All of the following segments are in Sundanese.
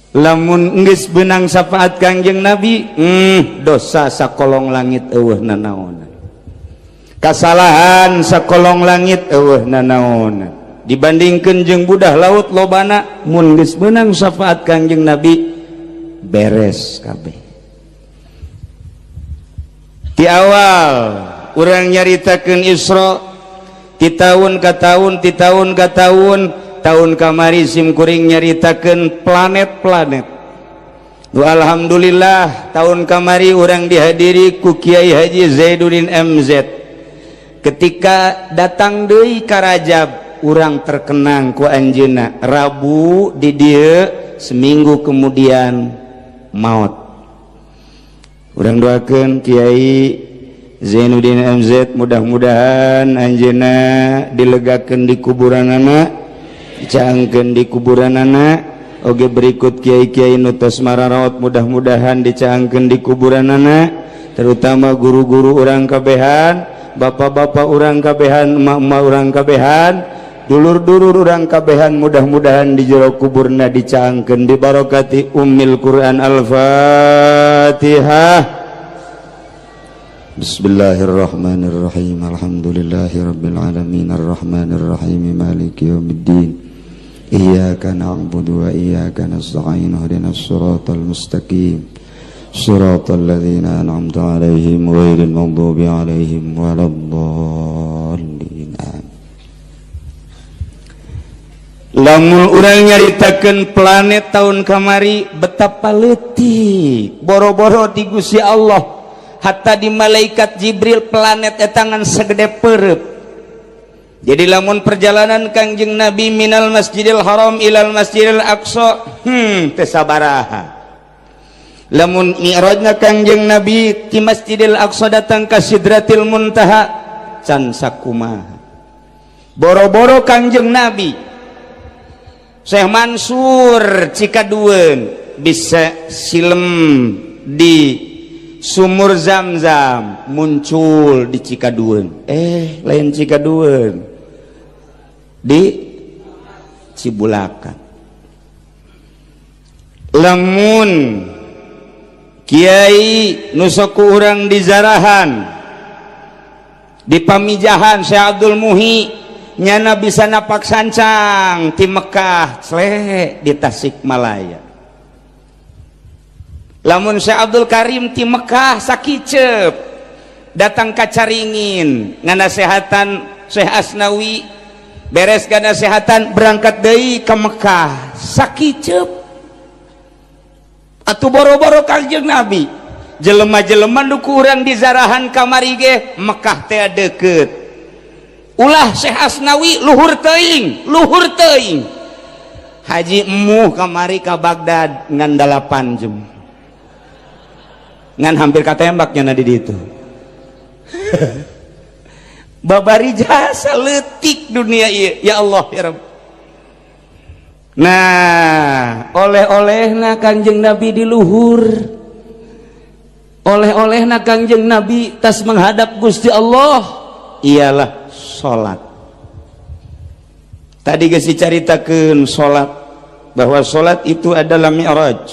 Lamun geus beunang syafaat Kangjeng Nabi, dosa sakolong langit eueuh nanaonan, kasalahan sakolong langit eueuh nanaonan dibandingkeun jeung budah laut lobana. Mun geus beunang syafaat Kangjeng Nabi, beres kabeh. Di awal urang nyaritakeun Isra ti tahun ka tahun, ti tahun ka tahun. Tahun kamari sim kuring nyaritakeun planet-planet. Alhamdulillah, tahun kamari urang dihadiri ku Kiai Haji Zainuddin MZ. Ketika datang deui ka Rajab, urang terkenang ku anjeunna. Rabu di dieu, seminggu kemudian maut. Urang doakeun Kiai Zainuddin MZ, mudah-mudahan anjeunna dilegakeun di kuburanana, dicaangkeun di kuburanana. Oge berikut kiai-kiai nu tos mararaot, mudah-mudahan dicaangkeun di kuburanana, terutama guru-guru urang kabehan, bapak-bapak urang kabehan, emak-emak urang kabehan, dulur-dulur urang kabehan, mudah-mudahan di jero kuburna dicaangkeun dibarokati Ummil Quran. Al-Fatihah. Bismillahirrahmanirrahim. Alhamdulillahirabbil alamin, arrahmanirrahim, maliki yaumiddin. Iyyaka na'budu wa iyyaka nasta'in, ihdinas siratal mustaqim. Siratal ladzina an'amta 'alaihim ghairil maghdubi 'alaihim waladdallin. Lamun urang nyaritakeun planet tahun kamari, betapa leutik, boro-boro di Gusti Allah, hatta di malaikat Jibril planet eta ngan segede perep. Jadi lamun perjalanan Kangjeng Nabi minal Masjidil Haram ilal Masjidil Aqsa, teu sabaraha. Lamun mi'rajna Kangjeng Nabi ti Masjidil Aqsa datang ka Sidratil Muntaha, can sakumaha. Boro-boro Kangjeng Nabi, Syekh Mansur Cikaduen bisa silem di sumur Zam-Zam, muncul di Cikaduen, eh lain Cikaduen, di Cibulakan. Lamun Kiai nu sok ku urang di Zarahan, di Pamijahan, Syekh Abdul Muhi, nyana bisa napak sancang ti Mekah sle di Tasikmalaya. Lamun Syekh Abdul Karim ti Mekah sakicep datang ka Caringin nganasehatan Syekh Asnawi, beres nasehatan berangkat deui ke Mekah sakicep. Atuh boro-boro Kangjeng Nabi, jelema-jelema nu ku urang di Zarahan kamari ge, Mekah teh deket. Ulah Syekh Asnawi, luhur teuing, luhur teuing. Haji Emuh kamari ka Baghdad ngan 8 jam, ngan hampir katembaknya na di ditu. Babari jasa letik dunia ieu, ya Allah ya Rabb. Nah, oleh-olehna Kanjeng Nabi di luhur, oleh-olehna Kangjeng Nabi tas menghadap Gusti Allah ialah salat. Tadi geus dicaritakeun salat, bahwa salat itu adalah mi'raj.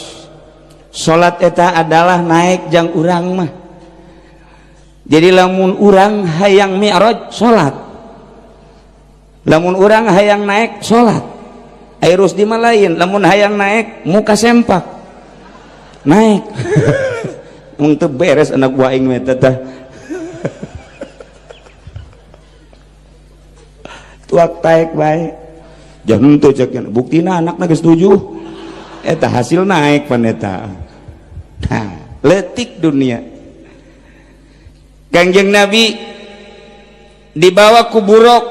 Salat eta adalah naik jang urang mah. Jadi lamun urang hayang mi'raj, salat. Lamun urang hayang naik, salat. Ari Rusdi mah lain, lamun hayang naik muka sempak naik. Mun teu beres anak buah aing mah teh tuak taek bae. Jangan tuh cek buktina anakna geus 7, eta hasil naik pan eta. Nah, letik dunia. Kangjeng Nabi dibawa ku buraq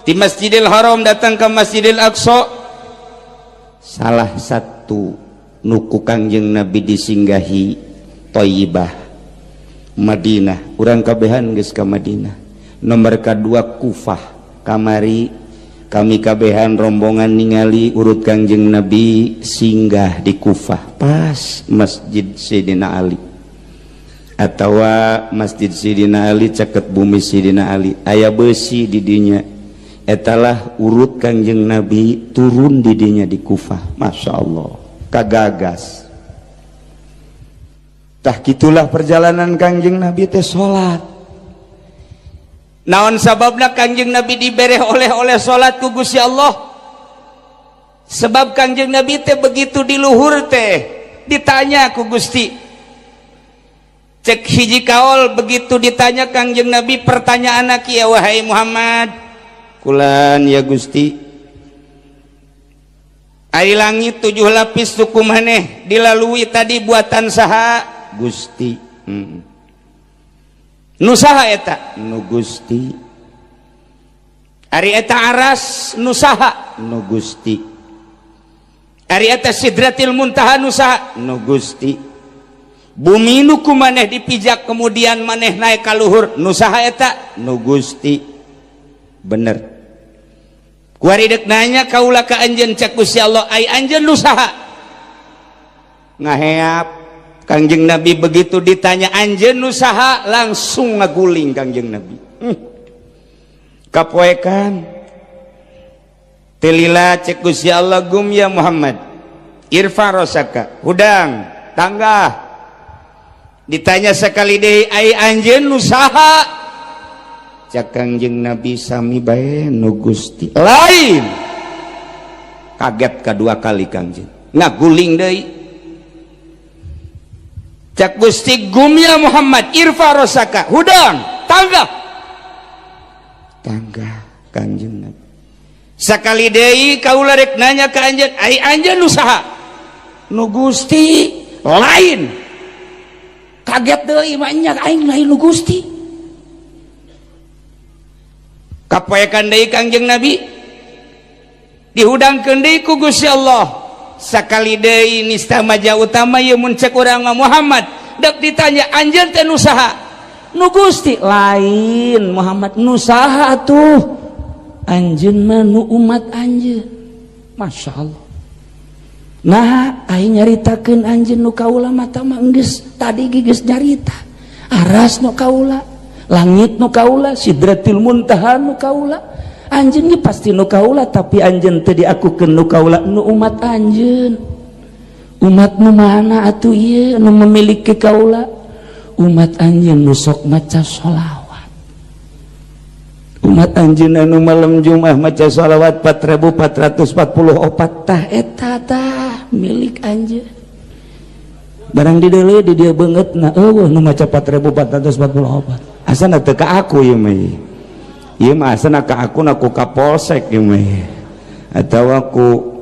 di Masjidil Haram datang ke Masjidil Aqsa. Salah satu nu ku Kangjeng Nabi disinggahi Thayyibah, Madinah. Urang kabehan geus ka Madinah. Nomor kedua Kufah. Kamari kami kabehan rombongan ningali urut Kangjeng Nabi singgah di Kufah, pas Masjid Sayyidina Ali atau Masjid Sidina Ali, caket bumi Sidina Ali, aya besi di dinya. Etalah urut Kangjeng Nabi turun di dinya di Kufah. Masya Allah. Kagagas. Tah, gitulah perjalanan Kangjeng Nabi teh salat. Naon sababna Kangjeng Nabi dibere oleh-oleh salat ku Gusti Allah? Sebab Kangjeng Nabi teh begitu di luhur teh ditanya ku Gusti. Cek hiji kaol, begitu ditanya Kangjeng Nabi, pertanyaan kieu, "Wahai Muhammad." "Kulan, ya Gusti." "Ari langit tujuh lapis ku maneh dilalui tadi buatan saha?" "Gusti." "Nu saha eta?" "Nu Gusti." "Ari eta aras nu saha?" "Nu Gusti." "Ari eta Sidratil Muntaha nu saha?" "Nu Gusti." "Bumi nu ku maneh dipijak, kemudian maneh naik ka luhur, nu saha eta?" "Nu Gusti." "Bener. Kuari dek nanya kaula ka anjeun," cek Gusti Allah, "ai anjeun nu saha?" Ngaheap Kangjeng Nabi. Begitu ditanya, "Anjeun nu saha?" langsung ngaguling Kangjeng Nabi. Kapoekan teu lila cek Gusti Allah, "Gum ya Muhammad, irfa rosaka." Hudang, tanggah. Ditanya sekali deui, "Ai anjeun nu saha?" Cek Kangjeng Nabi, "Sami bae, nu Gusti." "Lain." Kaget kedua kali Kangjeng, ngaguling deui. Cek Gusti, "Gum ya Muhammad, irfa rosaka." Hudang, tanggah. Tanggah Kangjeng Nabi. "Sakali deui kaula rek nanya ka anjeun, ai anjeun nu saha?" "Nu Gusti." "Lain." Kaget deui, "Mah aing lain nu Gusti." Kapoekan deui Kangjeng Nabi. Dihudangkeun deui ku Gusti Allah. Sakali deui nista maja utama ieu mun cek urang mah, "Muhammad, dek ditanya, anjeun teh nu saha?" "Nu Gusti." "Lain, Muhammad. Nu saha atuh?" "Anjeun mah nu umat anjeun." Masya Allah. Nah, aing nyaritakeun anjeun nu kaula mata mah geus tadi geus nyarita. Aras nu kaula, langit nu kaula, Sidratil Muntaha nu kaula. Anjeun ge pasti nu kaula, tapi anjeun teu diakukeun nu kaula, nu umat anjeun. Umat nu mana atuh ieu nu memiliki kaula? Umat anjeun nu sok maca sholawat. Umat anjeun anu malam Jumat maca sholawat 4444, tah eta tah milik anjeun. Barang di deuleu di dieu beungeut na eueuh nu maca 4444. Asana teu ka aku ieu mah. Ieu mah asana ka aku na ku Kapolsek ieu mah. Atawa ku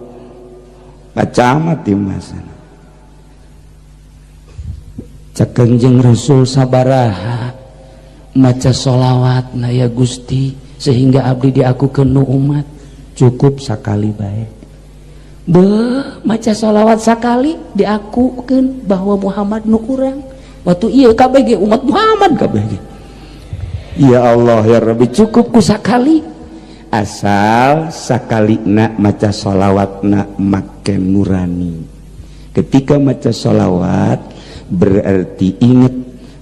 Pak Camat ieu mah asana. Cek Kanjeng Rasul, "Sabaraha maca sholawat na, ya Gusti, sehingga abdi diakukeun nu umat?" "Cukup sakali bae." Be, maca sholawat sakali diakukeun bahwa Muhammad nu urang. Waktu iya KBG umat Muhammad KBG. Ya Allah, ya Rabbi, cukup ku sakali, asal sakali nak maca sholawat nak make nurani. Ketika maca sholawat berarti inget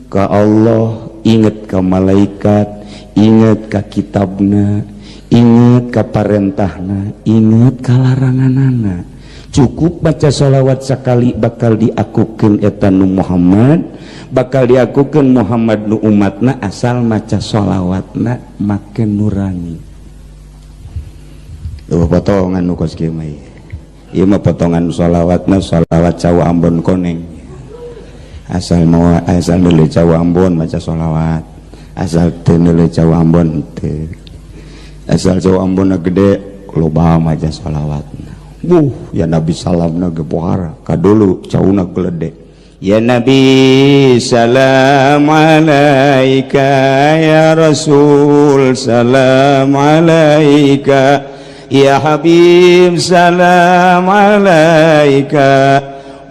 ke Allah, inget ke malaikat, inget ke kitabna, inget ke parentahna, inget ke laranganana. Cukup baca sholawat sekali bakal diakukeun eta nu Muhammad, bakal diakukeun Muhammad nu umatna, asal maca sholawatna make nurani. Tuh, potongan nu kos kieu mah. Ieu mah potongan sholawatna, sholawat cau Ambon koneng. Asal mau, asal nilai cau Ambon maca sholawat, asal teu nilai cau Ambon teu. Asal cau Ambon gede loba maca sholawat. Buh, ya Nabi salamna ge pohara kadulu cauna gelede. Ya Nabi salam alaika, ya Rasul salam alaika, ya Habib salam alaika.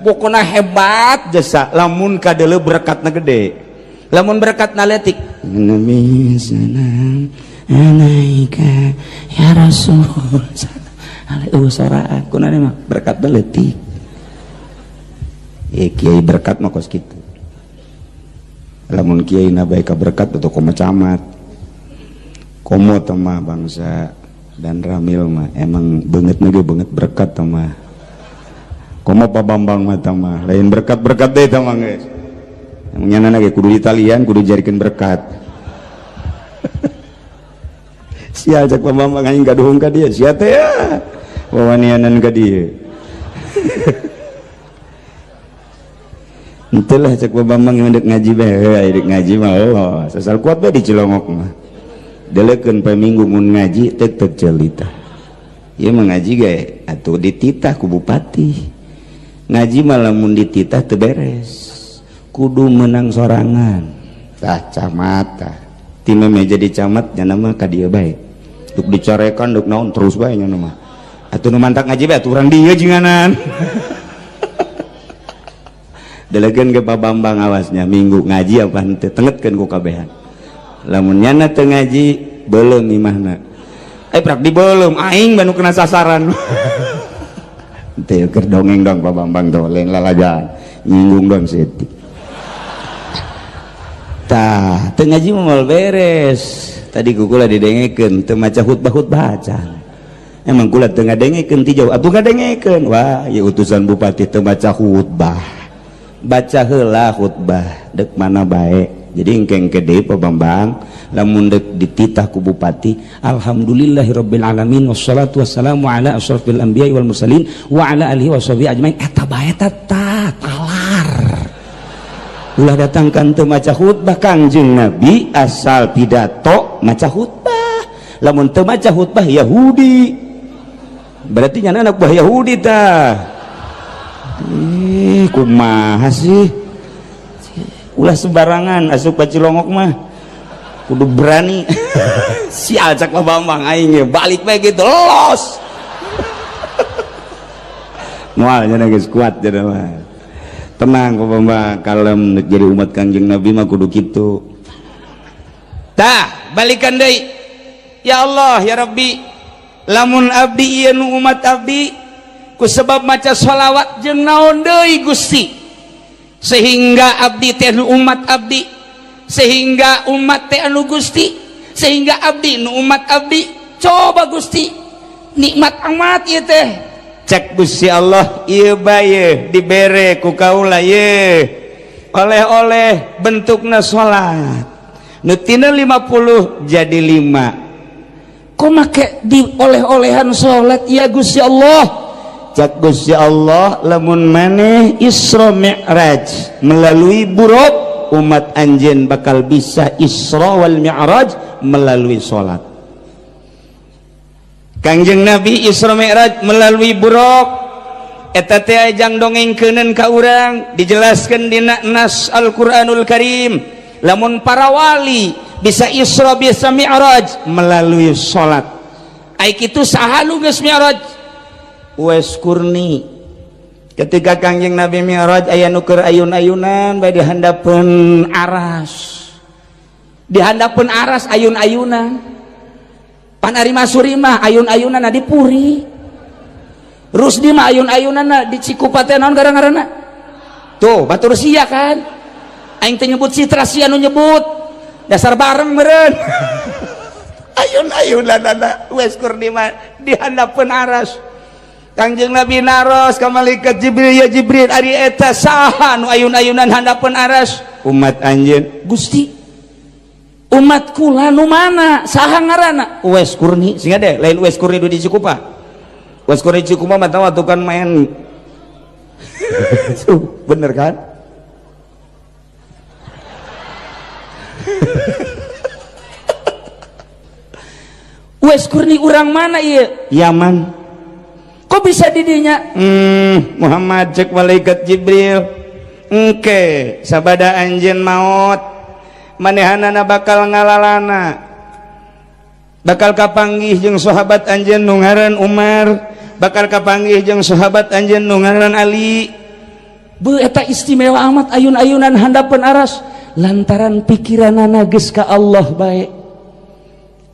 Pokoknya hebat jasa lamun kadele berkatna gede, lamun berkatna letik, Nabi salam alaika, ya Rasul salam alaihi soraan kuna mah berkatna letik. Eh, kiai berkat mah kos kitu. Lamun kiai na bae ka berkat atau komo camat, komo mah bangsa dan ramil mah emang banget ge banget berkat mah. Komo Pak Bambang mah tah mah lain berkat-berkat deh tah mah geus. Emangnya ge kudu ditalian, kudu jadikeun berkat. Sia cek Pak Bambang aing gaduhung ka dieu, sia teh ya. Wawanianan ka dieu. Henteu lah cek Pak Bambang yang dek ngaji bae, dek ngaji mah oh, sasal kuat bae di Cilongok mah. Delekeun poe Minggu mun ngaji teu teu celita. Ieu mah ngaji ge atuh dititah ku bupati. Ngaji mah lamun dititah teu beres. Kudu menang sorangan. Tah camat tah. Ti meme jadi camat nya mah ka dieu bae. Duk dicarekan duk naon terus bae nya mah. Atuh nu mantak ngaji bae atuh urang dieu jinganan. Delekeun ke Pak Bambang awasnya minggu ngaji apa henteu tengetkeun ku kabehan. Lamun nyana teu ngaji beuleum imahna. Eh prak dibeuleum aing banu kena sasaran. Teu keur dongeng dong Pak Bambang tuh lain lalajan nyinggung dong setik. Tah teu ngaji mah moal beres. Tadi ku kula didengekeun teu maca khutbah-khutbah acan. Emang kula teu ngadengekeun ti jauh atuh ngadengekeun. Wah, ieu utusan bupati teu maca khutbah. Baca heula khutbah dek mana bae. Jadi engke deui Pak Bambang lamun dek dititah ku bupati alhamdulillahirabbil alamin wassalatu wassalamu ala asyrafil anbiya'i wal mursalin wa ala alihi washabihi ajmain eta bae tah talar. Ulah datangkan teu maca khutbah Kangjeng Nabi asal pidato maca khutbah. Lamun teu maca khutbah Yahudi. Berarti nyana anak buah Yahudi tah. Ih, kumaha sih? Ulah sembarangan asup ka Cilongok mah. Kudu berani. Sial cak Pak Bambang aing ge balik bae gitu los. Moal nya geus kuat cenah mah. Tenang Pak Bambang, kalem jadi umat Kangjeng Nabi mah kudu kitu. Tah, balikan deui. Ya Allah, ya Rabbi, lamun abdi ieu nu umat abdi ku sebab maca sholawat jeung naon deui Gusti sehingga abdi teh nu umat abdi, sehingga umat teh anu Gusti, sehingga abdi nu umat abdi. Coba Gusti, nikmat amat ieu teh. Cek Gusti Allah ieu bae dibere ku kaula ieu oleh-oleh bentukna salat nu tina 50 jadi 5. Kok make di oleh-olehan salat ya Gusti Allah? Cak Gusti Allah lamun maneh Isra Mi'raj melalui buruk umat anjeun bakal bisa Isra wal Mi'raj melalui salat. Kangjeng Nabi Isra Mi'raj melalui buruk eta teh ajang dongengkeuneun ka urang dijelaskeun dina nas Al-Qur'anul Karim lamun para wali bisa Isra bisa Mi'raj melalui salat. Ai kitu saha nu geus Mi'raj? Uwais Qurni. Ketika Kangjeng Nabi Mi'raj aya nu keur ayun-ayunan bae di handapeun aras. Di handapeun aras ayun-ayunan. Pan ari Masuri mah ayun-ayunan di Puri. Rusdi mah ayun-ayunan di Cikupa teh naon gara-garana? Tuh, batur sia kan. Aing teh nyebut Citra sia nu nyebut. Dasar bareng meureun. Ayun-ayunan Uwais Qurni mah di handapeun aras. Kangjeng Nabi naros ka malaikat Jibril, ya Jibril ari eta saha nu ayun-ayunan handapeun aras? Umat anjeun. Gusti, umat kula nu mana? Saha ngaranna? Uwais Qurni. Sehingga deh lain Uwais Qurni di Cikupa. Uwais Qurni Cikupa mah tahu atuh kan main. Bener kan? Uwais Qurni urang mana ieu? Yaman. Kok bisa didinya? Muhammad cek malaikat Jibril. Engke sabada anjeun maot manehanana bakal ngalalana. Bakal kapanggih jeung sahabat anjeun nu ngaran Umar, bakal kapanggih jeung sahabat anjeun nu ngaran Ali. Beuh eta istimewa amat ayun-ayunan handapeun aras lantaran pikiranana geus ka Allah bae.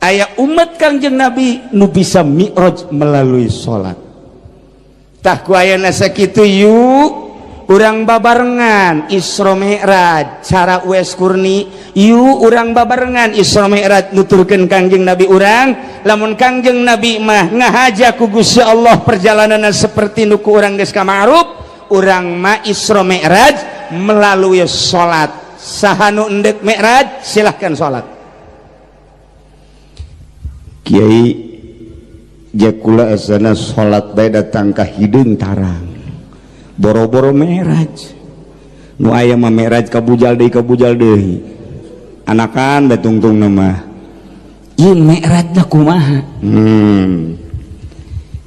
Aya umat Kangjeng Nabi nu bisa mi'raj melalui salat. Tah ku ayana sakitu yuk urang babarengan Isra Mi'raj cara Uwais Qurni yuk urang babarengan Isra Mi'raj nuturkeun Kangjeng Nabi urang lamun Kangjeng Nabi mah ngahaja ku Gusti Allah perjalananna seperti nu ku urang geus ka ma'ruf. Urang ma Isra Mi'raj melalui salat. Saha nu endek Mi'raj, silahkan salat. Kiai, jakula asana salat bae datang ka hideung tarang, boro-boro Mi'raj. Nu aya mah Mi'raj ka bujal deui, ka bujal deui, anakan bae tungtung mah. Ieu Mi'rajna kumaha?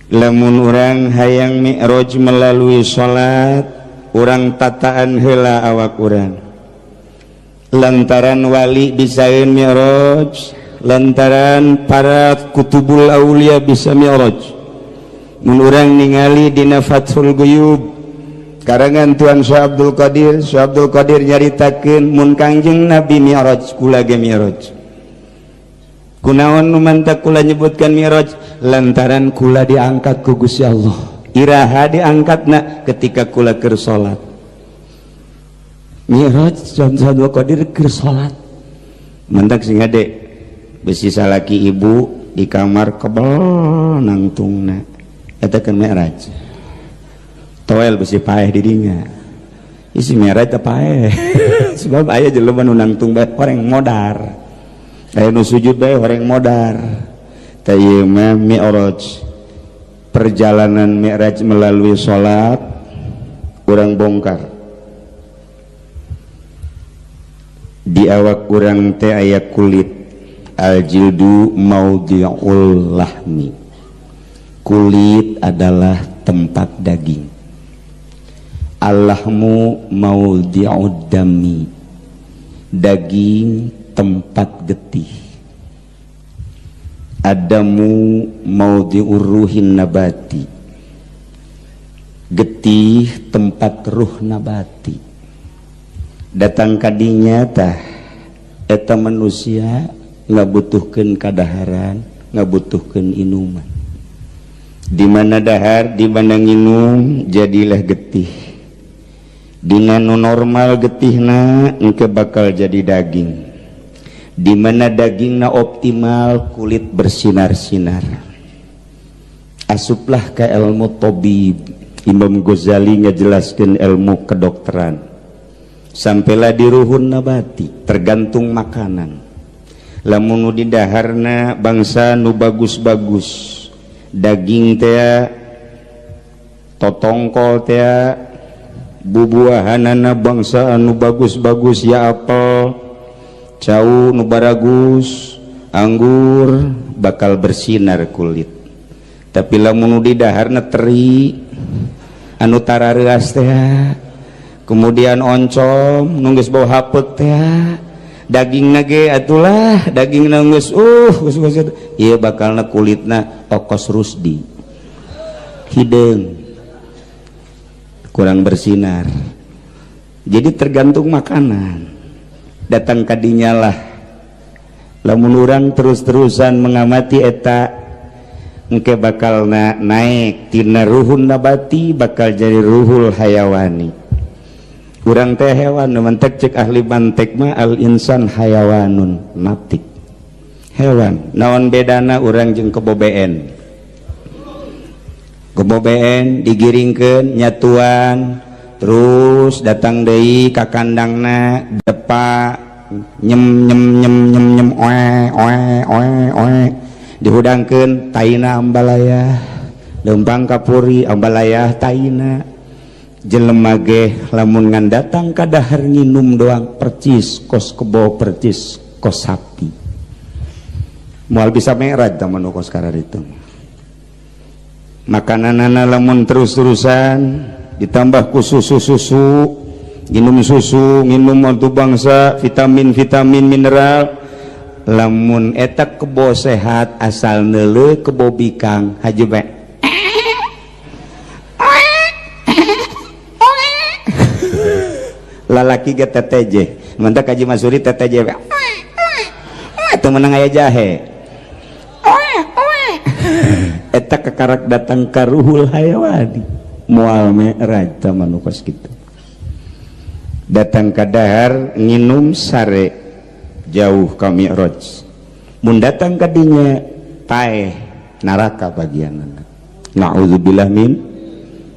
Lamun urang hayang Mi'raj melalui salat, urang tataan heula awak urang, lantaran wali bisaeun Mi'raj, lantaran para kutubul aulia bisa Mi'raj. Mun urang ningali dina Fathul Guyub karangan Tuan Syekh Abdul Qadir, Syekh Abdul Qadir nyaritakeun, mun Kangjeng Nabi Mi'raj, kula ge Mi'raj. Kunaon nu mantak kula nyebutkan Mi'raj? Lantaran kula diangkat ku Gusti Allah. Iraha diangkatna? Ketika kula keur salat. Mi'raj Tuan Syekh Abdul Qadir keur salat. Mantak sing hade, besi salaki ibu di kamar kebel nangtungna, eta kan Mi'raj. Toel besi paeh di dinya, isi Mi'raj teh paeh, sebab aya jelema nu nangtung bae horeng modar, aya nu sujud bae horeng modar. Tah, ieu mah Mi'raj, perjalanan Mi'raj melalui salat. Urang bongkar di awak urang teh aya kulit, aljildu maudhi'ul lahmi, kulit adalah tempat daging. Allahmu maudhi'ud dami, daging tempat getih. Adamu maudhi'ur ruhin nabati, getih tempat ruh nabati. Datang kadinya tah, eta manusia ngabutuhkeun kadaharan, ngabutuhkeun inuman. Di mana dahar, di mana nginum, jadilah getih. Dina nu normal getihna, engke bakal jadi daging. Di mana dagingna optimal, kulit bersinar-sinar. Asuplah ke ilmu tobib. Imam Ghazali ngejelaskan ilmu kedokteran, sampailah di ruhun nabati, tergantung makanan. Lamun nu didaharna bangsa nu bagus-bagus, daging teh, totongkol teh, bubuahanana bangsa anu bagus-bagus ya, apel, cau nu baragus, anggur, bakal bersinar kulit. Tapi lamun nu didaharna teri anu tarareas teh, kemudian oncom nu geus bau hapeuk teh, daging ge atulah daging geus geus geus ieu, bakalna kulitna okos rusdi, hideung, kurang bersinar. Jadi tergantung makanan. Datang kadinya lah, lamun urang terus-terusan mengamati eta, engke bakal na naik tina ruhun nabati, bakal jadi ruhul hayawani. Urang teh hewan. Nu mantek cek ahli mantek mah al insan hayawanun natik, hewan. Naon bedana urang jeung kebo BN? Kebo BN digiringkeun, nyatuan, terus datang deui ka kandangna, depa, nyem nyem nyem nyem nyem, oe oe oe oe, dihudangkeun taina, ambalaya lempang kapuri, ambalaya taina. Jelema ge lamun ngan datang ka dahar nginum doang, percis kos kebo, percis kos sapi, moal bisa mi'raj tah manu kos itu. Makananana lamun terus-terusan ditambah ku susu-susu, minum susu, minum untuk bangsa vitamin-vitamin, mineral, lamun eta kebo sehat, asal neuleuh kebo bikang haji bae. Lalaki ge TTJ, mantak Haji Masuri TTJ itu menang, aya jahe eta kekarak datang ka ruhul hayawani, moal mi'raj tah manu kos kitu. Datang ka dahar nginum, sare, jauh ka mi'raj. Mun datang ka dinya paeh, neraka bagianana, naudzubillah min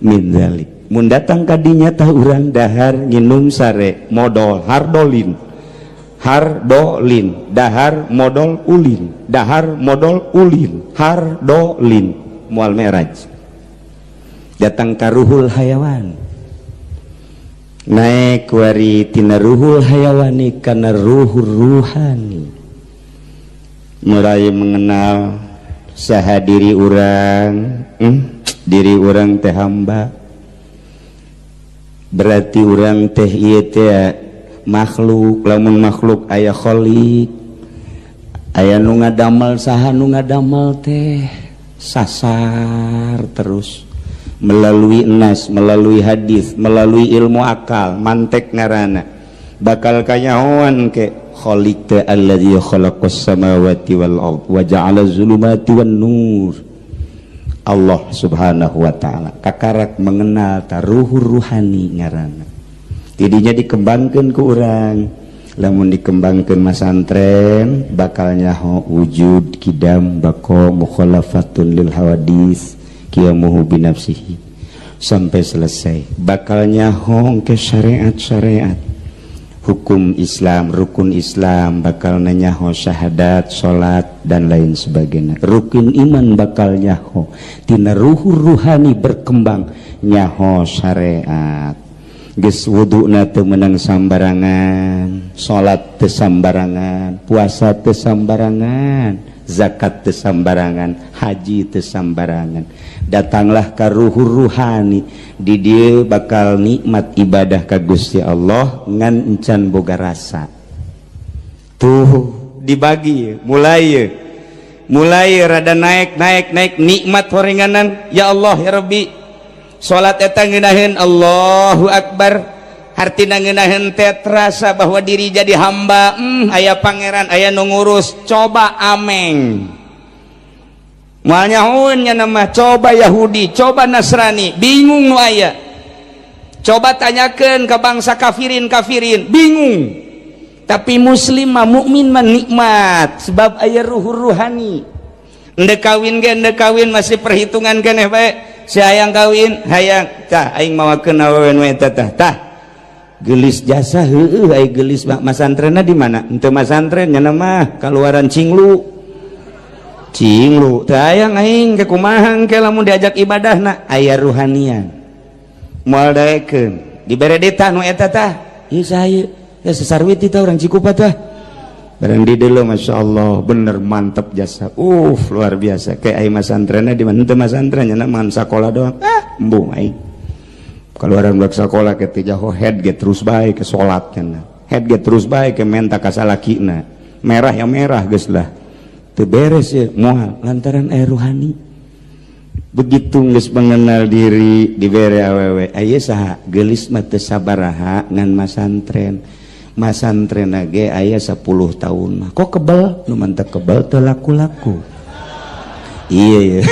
min dzalik. Mun datang ka dinya tah urang dahar, nginum, sare, modol hardolin, hardolin, dahar, modol, ulin, dahar, modol, ulin, hardolin, moal mi'raj. Datang ka ruhul hayawan, naik kuari tina ruhul hayawani kana ruhul ruhani, mulai mengenal saha diri urang. Diri urang teh hamba, berarti urang teh ieu teh makhluk. Lamun makhluk aya kholik, aya nu ngadamel. Saha nu ngadamel teh? Sasar terus melalui nas, melalui hadis, melalui ilmu akal, mantek ngarana, bakal kanyahoan ke kholik teh alladzi khalaqas samawati wal ard wa ja'ala zulumati wan nur, Allah Subhanahu wa Ta'ala. Kakarak mengenal taruhur ruhani ngaranna, tidinya dikembangkan ke urang. Lamun dikembangkan masantren, bakal nyaho wujud, kidam, bako, mukhalafatun lil hawadis, qiyamuhu binafsihi, sampai selesai. Bakal nyaho ke syariat-syariat hukum Islam, rukun Islam, bakal nyaho syahadat, salat, dan lain sebagainya, rukun iman. Bakal nyaho tina ruhur ruhani berkembang, nyaho syariat. Geus wuduna teu meunang sambarangan, salat teu sambarangan, puasa teu sambarangan, zakat teu sambarangan, haji teu sambarangan. Datanglah ka ruhur ruhani, di dieu bakal nikmat ibadah ka Gusti Allah ngan encan boga rasa. Tuh dibagi, mulai mulai rada naik, naik, naik, nikmat horenganan. Ya Allah, ya Rabbi, salat eta ngeunaheun, Allahu Akbar, hartina ngeunaheun teh terasa bahwa diri jadi hamba, aya pangeran, aya nu ngurus. Coba ameng, moal nyahoeun nya mah. Coba Yahudi, coba Nasrani, bingung nu aya. Coba tanyakeun ke bangsa kafirin, kafirin bingung. Tapi muslim mah, mukmin mah nikmat sebab aya ruhur ruhani. Endek kawin ge, endek kawin masih perhitungan keneh bae. Si hayang kawin, hayang tah, aing mawakeun awewe nu eta tah. Tah gelis jasa, heueuh, ai gelis mah. Masantrenna di mana? Henteu masantren nya mah, kaluaran cinglu cinglu teu hayang aing ke. Kumaha ke lamun diajak ibadahna? Aya ruhanian, moal daekeun. Dibere ditah nu eta tah, ieu saha ya? Sesarwiti tah, urang Cikupa tah. Barang di dulu, masya Allah, bener mantep jasa, luar biasa. Kayak aing masantrenna di mana? Henteu masantren nya mah, sakola doang. Ah, embung aing kalau orang buat sekolah ke jaho head ge terus bae ke salat cenah, head ge terus bae ke menta ka salakina, merah yang merah geus lah, teu beres ya. Moal, lantaran air ruhani. Begitu geus mengenal diri, dibere awewe, aya saha geulis mah teu sabaraha ngan masantren. Masantren ge aya 10 tahun mah kok kebel, nu mantep kebel teu laku-laku. Iya ya,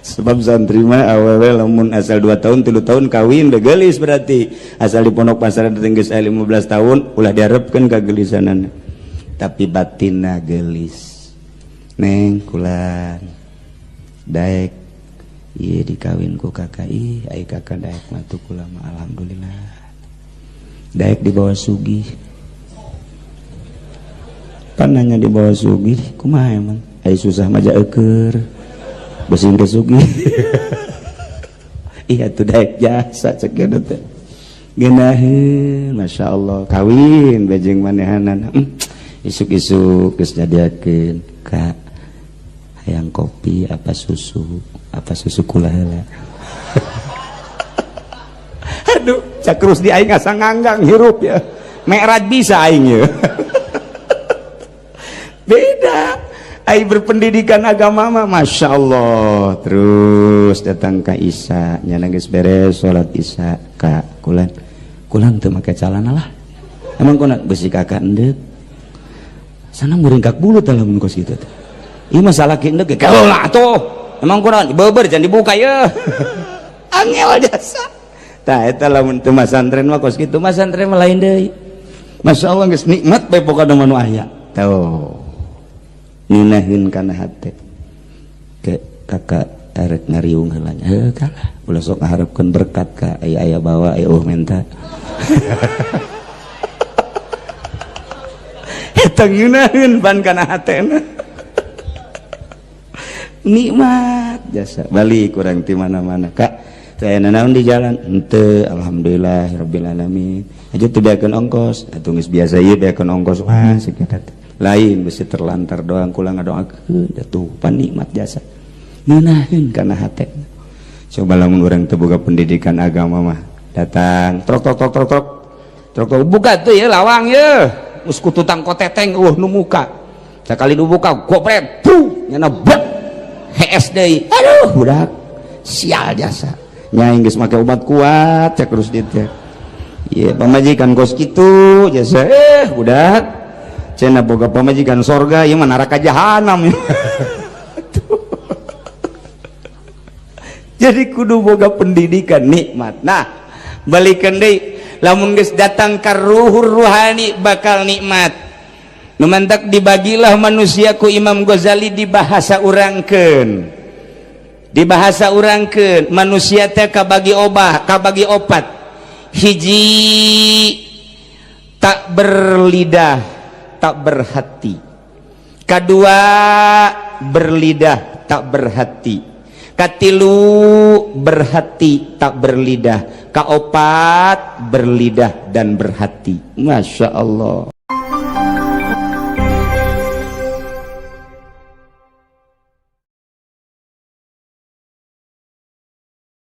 sebab santri mah awewe lamun asal 2 tahun, 3 tahun kawin udah gelis. Berarti asal di pondok pasar geus 15 tahun, ulah diharapkeun kagelisanan, tapi batinna gelis. Neng, kulan daek iya dikawin ku kakak. Ih, ai kakak daek mah tuh, kula mah alhamdulillah daek dibawa sugih. Pan nanya dibawa sugih kumaha emang? Ai susah mah eueur besing ke sugih. Iya tuh, daek jasa cek teh geunaheun. Masya Allah, kawin bejeng manehanan. Isuk-isuk geus nyadiakeun, "Kak, hayang kopi apa susu? Apa susu kula heula?" Aduh, cak terus di aing asa nganggang hirup ya. Mi'raj bisa aing ya. Beda aing berpendidikan agama mah, masya Allah. Terus datang ke Isya nya, geus beres salat Isya, "Kak, kulan kulan teu make calana lah." "Emang kunan besi kakak endek sana muringkak bulu lamun kos kitu teh. Ieu masalah endek ge lah tuh. Emang kunan beber, jangan dibuka ya." Angel jasa. Tah, eta lamun teu masantren mah kos kitu. Masantren mah lain deui. Masya Allah, geus nikmat bae pokona mah nu aya. Tuh. Ngeunaheun kana hate. Ke kakak arek ngariung heula nya. Heuh, kalah. Ulah sok ngaharepkeun berkat ka aya aya bawa aya eueuh menta. Eta ngeunaheun ban kana hatena. Nikmat jasa balik kurang di mana-mana kak. Saya nanaon di jalan henteu, alhamdulillah rabbil alamin. Aja teu beakeun ongkos, atuh geus biasa ieu beakeun ongkos wah sekitar. Lain bisi terlantar doang kula ngadoakeun atuh pan nikmat jasa. Ngeunaheun kana hate. Coba lamun urang teu boga pendidikan agama mah datang trok trok trok trok trok trok trok buka tuh ya lawang ya. Geus kututang koteteng eueuh nu muka. Sakali nu buka goprek puh nyana bek hees deui. Aduh budak sial jasa. Nyaing geus make obat kuat cek Rusdi teh. Ieu pamajikan kos kitu jasa budak. Cenah boga pamajikan sorga ieu mah neraka jahanam. Jadi kudu boga pendidikan nikmat. Nah, balikeun deui lamun geus datang ka ruhur ruhani bakal nikmat. Nu mantak dibagilah manusia ku Imam Ghazali di bahasa urangkeun. Di bahasa urangkeun manusia teh kabagi obah, kabagi opat. Hiji tak berlidah, tak berhati. Kedua berlidah, tak berhati. Katilu berhati, tak berlidah. Kaopat berlidah dan berhati. Masya Allah.